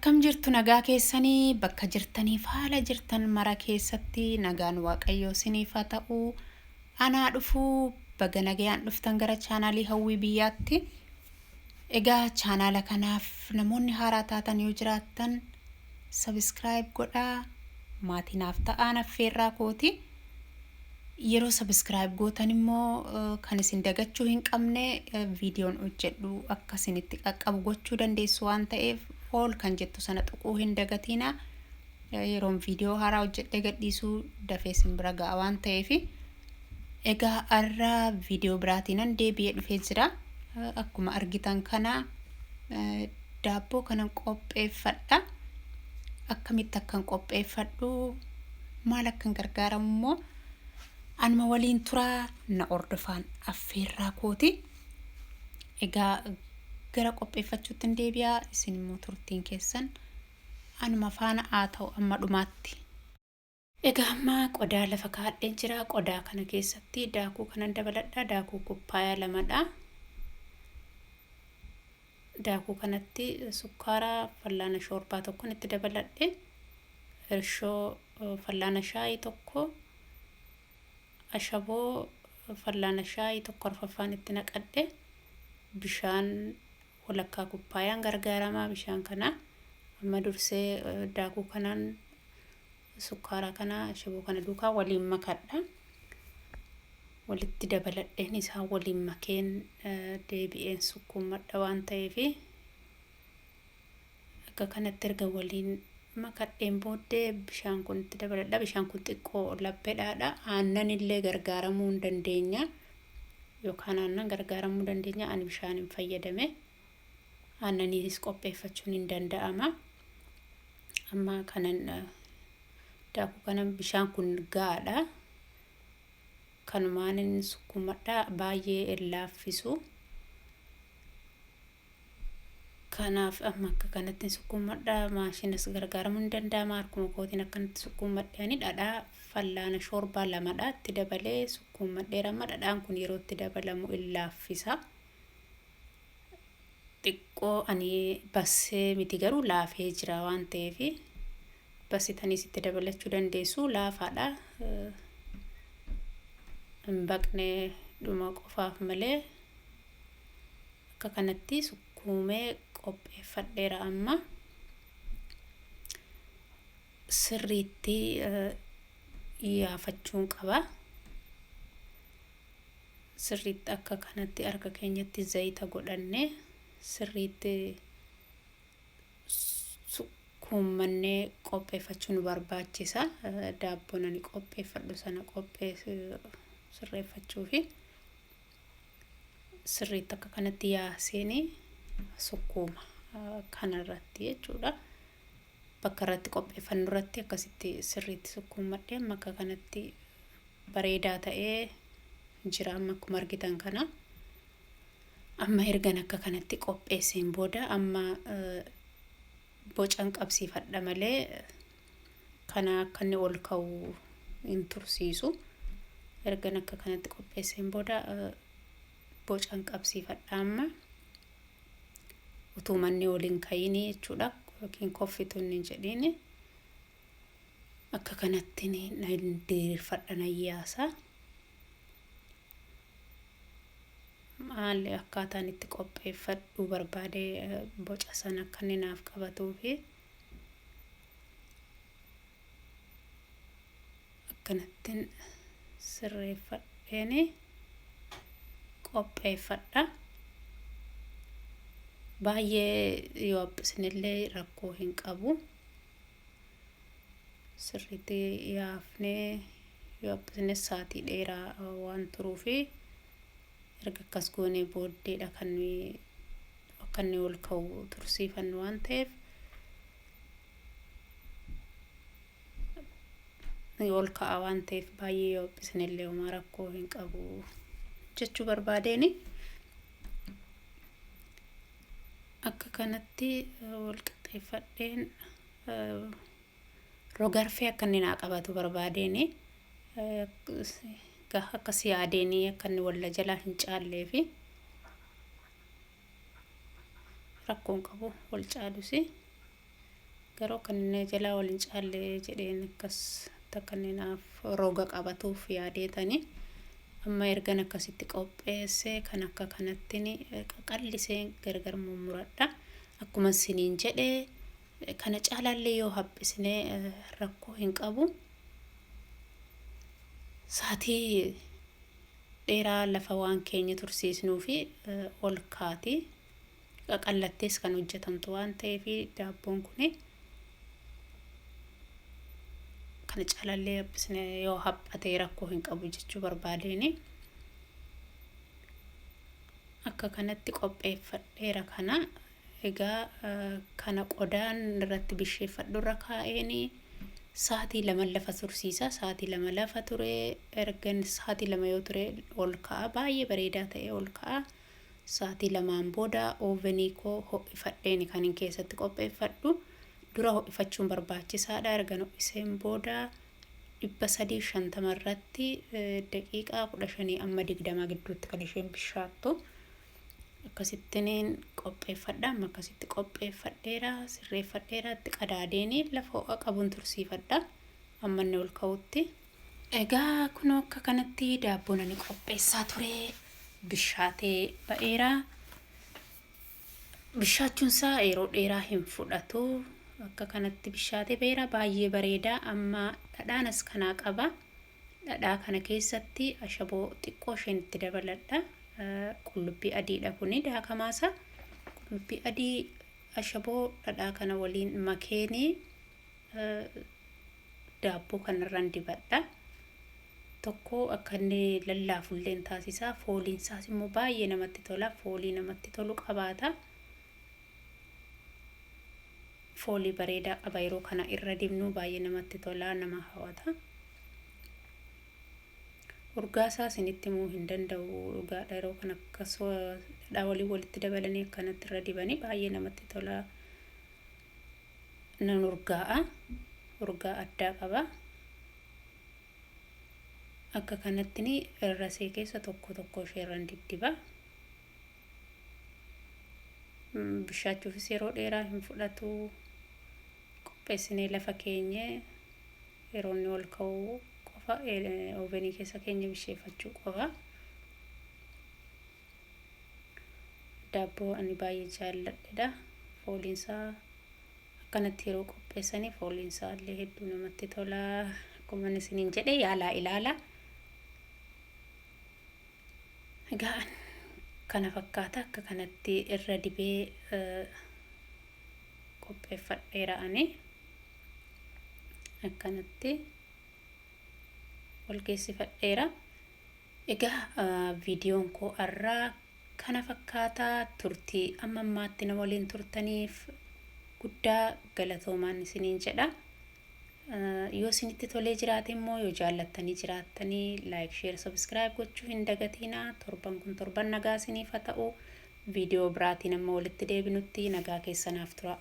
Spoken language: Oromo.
Akkam jirtu nagaa keessanii bakka jirtaniif haala jirtan mara keessatti nagaan Waaqayyoo isiniif haa ta'u. Anaa dhufuu baga nagayaan dhuftan gara chaanaalii Hawwii Biyyaatti. Egaa chaanaala kanaaf namoonni haaraa taatan yoo jiraattan sabiskiraayib godhaa maatii naaf ta'aan affeerraa kooti. Yeroo sabiskiraayib gootan immoo kan isin dagachuu hin qabne viidiyoon hojjedhu akka isinitti qaqqabu gochuu dandeessu waan ta'eef all kan jettu sana tuquu hin dagatiina. Yeroon viidiyoo haaraa hojjedhee gadhiisuu dafee isin bira ga'a waan ta'eef. Egaa har'a viidiyoo biraatiinan deebi'ee dhufee jira. Akkuma argitan kana daabboo kanan qopheeffadha. Akkamitti akkan qopheeffadhu maal akkan gargaaramu immoo anuma waliin turaa na hordofaan affeerraa kooti. Egaa gara qopheeffachuutti hin deebi'a isin immoo turtiin keessan anuma faana haa ta'u amma dhumaatti. Egaa amma qodaa lafa kaa'adheen jira. Qodaa kana keessatti daakuu kanan dabaladha. Daakuu kubbaayaa lamadha. Daakuu kanatti sukkaara fallaana shoorbaa tokkon itti dabaladhe. Irshoo fallaana shaayii tokko, ashaboo fallaana shaayii tokko arfaffaan itti naqadhe. Bishaan walakkaa kubbaayaan gargaarama bishaan kana. Amma dursee daakuu kanaan sukkaara kana ashaboo kana duukaa waliin makadha. Walitti dabaladheen isaan waliin makeen deebi'een sukkuummadha waan ta'eef akka kanatti erga waliin makadheen booddee bishaan kun itti dabaladha. Bishaan kun xiqqoo laphedhaadha. Aannan illee gargaaramuu hin dandeenya. Yookaan aannan gargaaramuu dandeenya. Ani bishaan hin fayyadame. Aannaniinis qopheeffachuun hin danda'ama. Amma kanan daakuu kanan bishaan kun gaadha. Kanumaan inni sukkuumadha. Baay'ee hin laaffisu. Kanaaf amma akka kanatti sukkuumadha. Maashinas gargaaramuu hin danda'ama. Harkuma kootiin akkanatti sukkuumadhe ani dhadhaa fallaana shoorbaa lamadha itti dabalee sukkuumadheera. Amma dhadhaan kun yeroo itti dabalamu hin laaffisa. Xiqqoo ani bassee miti garuu laafee jira waan ta'eef bassitaniis itti dabalachuu dandeessu laafaadha. Hin baqne dhuma qofaaf malee akka kanatti sukkuumee qopheeffadheera amma sirriitti yaafachuun qaba. Sirriitti akka kanatti harka keenyatti zayita godhanne sirriitti sukkuummannee qopheeffachuu nu barbaachisa. Daabboon ani qopheeffadhu sana qophee sirreeffachuufi sirriitti akka kanatti yaaseeni sukkuuma kanarratti jechuudha. Bakka irratti qopheeffannu irratti akkasitti sirriitti sukkuummadhee amma akka kanatti bareedaa ta'ee jira amma akkuma argitan kana. Amma ergan akka kanatti qopheesseen booda amma bocan qabsiifadha malee kana akka inni ol ka'u hin tursiisu. Ergan akka kanatti qopheesseen booda bocan qabsiifadha amma utuu manni ol hin ka'iin jechuudha yookiin koffitu hin jedhiin. Akka kanatti nan diriirfadha nan yaasa. Haalli akkaataan itti qopheeffadhu barbaade boca sana akka inni naaf qabatuu fi akkanattin sirreeffadheeni qopheeffadha. Baay'ee yoo haphisnellee rakkoo hin qabu. Sirriitti yaafnee yoo haphisnes sa'aatii dheeraa waan turuufi erga akkas goonee booddeedha kan nuyi akka inni ol ka'u tursiifannu waan ta'eef ol ka'a waan ta'eef baay'ee yoo haphisnellee homaa rakkoo hin qabu jechuu barbaadeeni. Akka kanatti wal qixxeeffadheen rogarfee akka inni naa qabatu barbaadeeni akkas yaadeenii akka inni walla jalaa hin caallee fi rakkoon qabu wal caalusi. Garuu kan inni jalaa wal hin caalle jedheen akkas akka inni naaf roga qabatuuf yaadeetani. Amma ergan akkasitti qopheesse kan akka kanatti qaqallisee gargar mummuradha. Akkuma isiniin jedhe kana caalaallee yoo haphisnee rakkoo hin qabu. Saatii dheeraa lafa waan keenya tursiisnuu fi ol kaati. Qaqallattees kan hojjetamtu waan ta'eef daabboon kun kana caalaallee haphisnee yoo haphatee rakkoo hin qabu jechuu barbaadeeni. Akka kanatti qopheeffadheera kana. Egaa kana qodaan irratti bisheeffadhu irra kaa'eeni sa'aatii 2 lafa tursiisa. Sa'aatii 2 lafa ture, ergan sa'aatii 2 yoo ture ol ka'a, baay'ee bareedaa ta'e ol ka'a. Sa'aatii 2n booda oovenii koo ho'ifadheeni kan hin keessatti qopheeffadhu. Dura ho'ifachuun barbaachisaadha. Ergan ho'iseen booda 350 irratti daqiiqaa 15 amma 20 gidduutti kan isheen bishaattu. Akkasittiin qopheeffadha. Amma akkasitti qopheeffadheera, sirreeffadheera, itti qadaadeeni lafa ho'a qabuun tursiifadha. Amma inni ol ka'utti. Egaa kunoo akka kanatti daabboon ani qopheessaa ture bishaatee ba'eera. Bishaachuun isaa yeroo dheeraa hin fudhatu. Akka kanatti bishaatee ba'eera, baay'ee bareeda. Amma dhadhaan as kanaa qaba. Dhadhaa kana keessatti ashaboo xiqqoo isheen itti dabaladha. Qullubbii adiidha kuni daakamaasa. Qullubbii adii ashaboo dhadhaa kana waliin makeenii daabboo kanarraan dibadha. Tokko akka inni lallaafullee taasisa. Fooliin isaas immoo baay'ee namatti tola. Foolii namatti tolu qabaata. Foolii bareedaa qaba, yeroo kana irra dibnu baay'ee namatti tola, nama hawwata. Urgaa isaa isinitti himuu hin danda'u, dhugaadha. Yeroo kana akkasuma dhadhaa waliin walitti dabalanii akkanatti irra dibanii baay'ee namatti tola. Nan urgaa'a. Urgaa addaa qaba. Akka kanatti irra see keessa tokko tokko isheerran diddiba. Bishaachuufis yeroo dheeraa hin fudhatu. Qopheessinee lafa keenye yeroo inni ol ka'u qofa oovenii keessa keenya bisheeffachuu qofa. Daabboo ani baay'ee jaalladhedha. Fooliinsaa akkanatti yeroo qopheessanii fooliinsaa illee hedduu namatti tola. Akkuma isiniin jedhe yaalaa ilaala. Egaa kana fakkaata, akka kanatti irra dibee qopheeffadheera ani. Akkanatti wal geessifadheera. Egaa viidiyoon koo har'aa kana fakkaata. Turtii amma ammaatti na waliin turtaniif guddaa galatoomaan isiniin jedha. Yoo isinitti tolee jiraate immoo, yoo jaallattanii jiraattanii, like, share, subscribe gochuu hin dagatiina. Torban kun torban nagaa isiniif haa ta'u. Viidiyoo biraatiin amma walitti deebinutti nagaa keessanaaf tura.